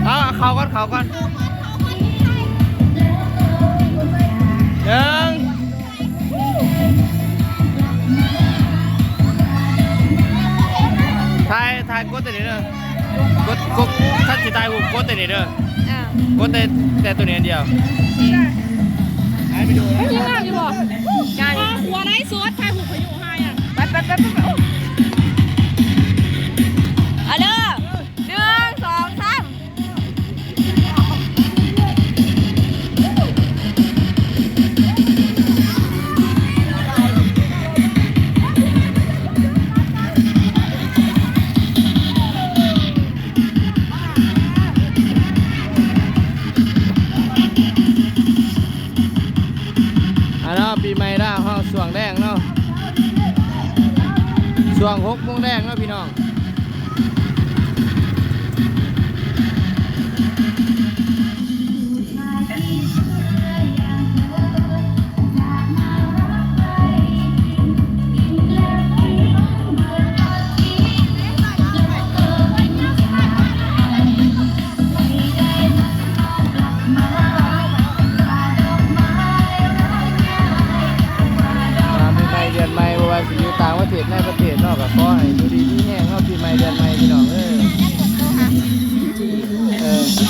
ເອົາ ເຂົ້າກ່ອນ ເຂົ້າກ່ອນ ໜຶ່ງ ຖ່າຍ ຖ່າຍ ກົດແຕ່ນີ້ເດີ ກົດ ກົດ ຄັນຊິຖ່າຍຮູບ ກົດແຕ່ນີ້ເດີ ອ່າ ກົດແຕ່ ແຕ່ໂຕນີ້ອັນດຽວ ມັນຍັງງາມຢູ່ບໍ່? ງາມຢູ່ ອ່າ ຫົວໄລຟ໌ສົດ ຖ່າຍຮູບພາຍຸຫາຍ ອ່ະ ໄປ ໄປ ໄປ ໄປ ໂອ້ ເອົາເດີ ໜຶ່ງ ສອງ ສາມ. ອ່າເນາະ ປີໃໝ່ລາວເຮົາຊ່ວງແລງເນາະ ຊ່ວງຫົກໂມງແລງເນາະພີ່ນ້ອງ. ອ່າ ປີໃໝ່ເດືອນໃໝ່ ບໍ່ວ່າຊິຢູ່ຕ່າງປະເທດໃນປະເທດເນາະ ກໍຂໍໃຫ້ຢູ່ດີມີແຮງເນາະ ປີໃໝ່ເດືອນໃໝ່ພີ່ນ້ອງເອີຍ ເອີ. ຈ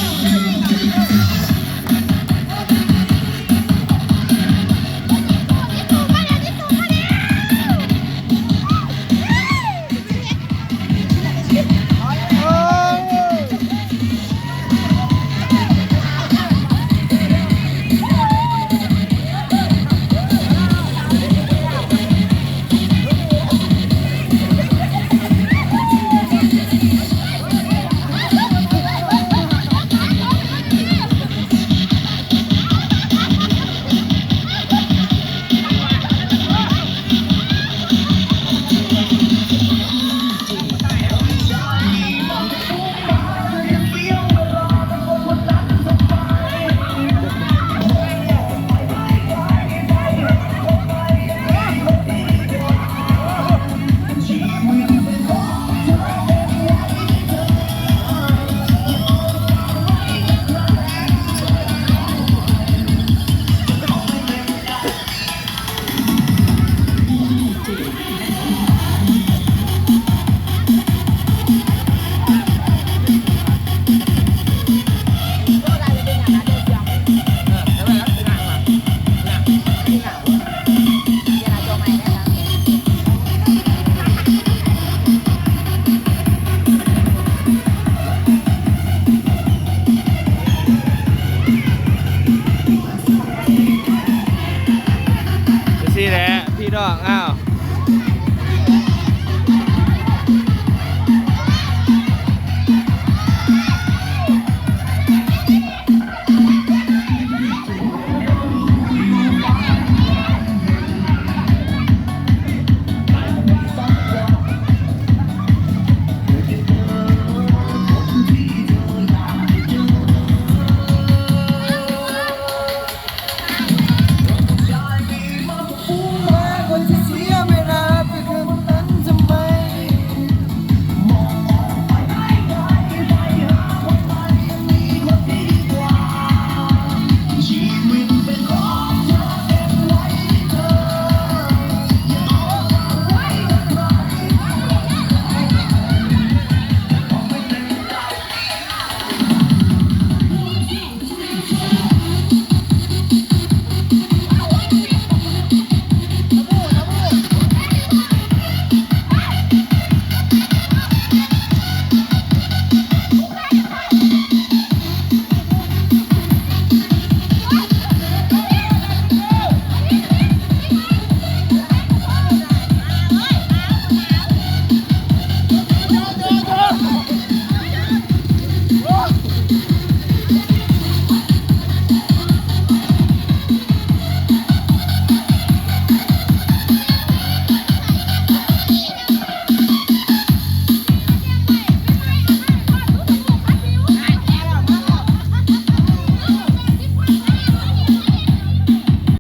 ັ່ງຊີ້ແຫຼະພີ່ນ້ອງ ອ້າວ.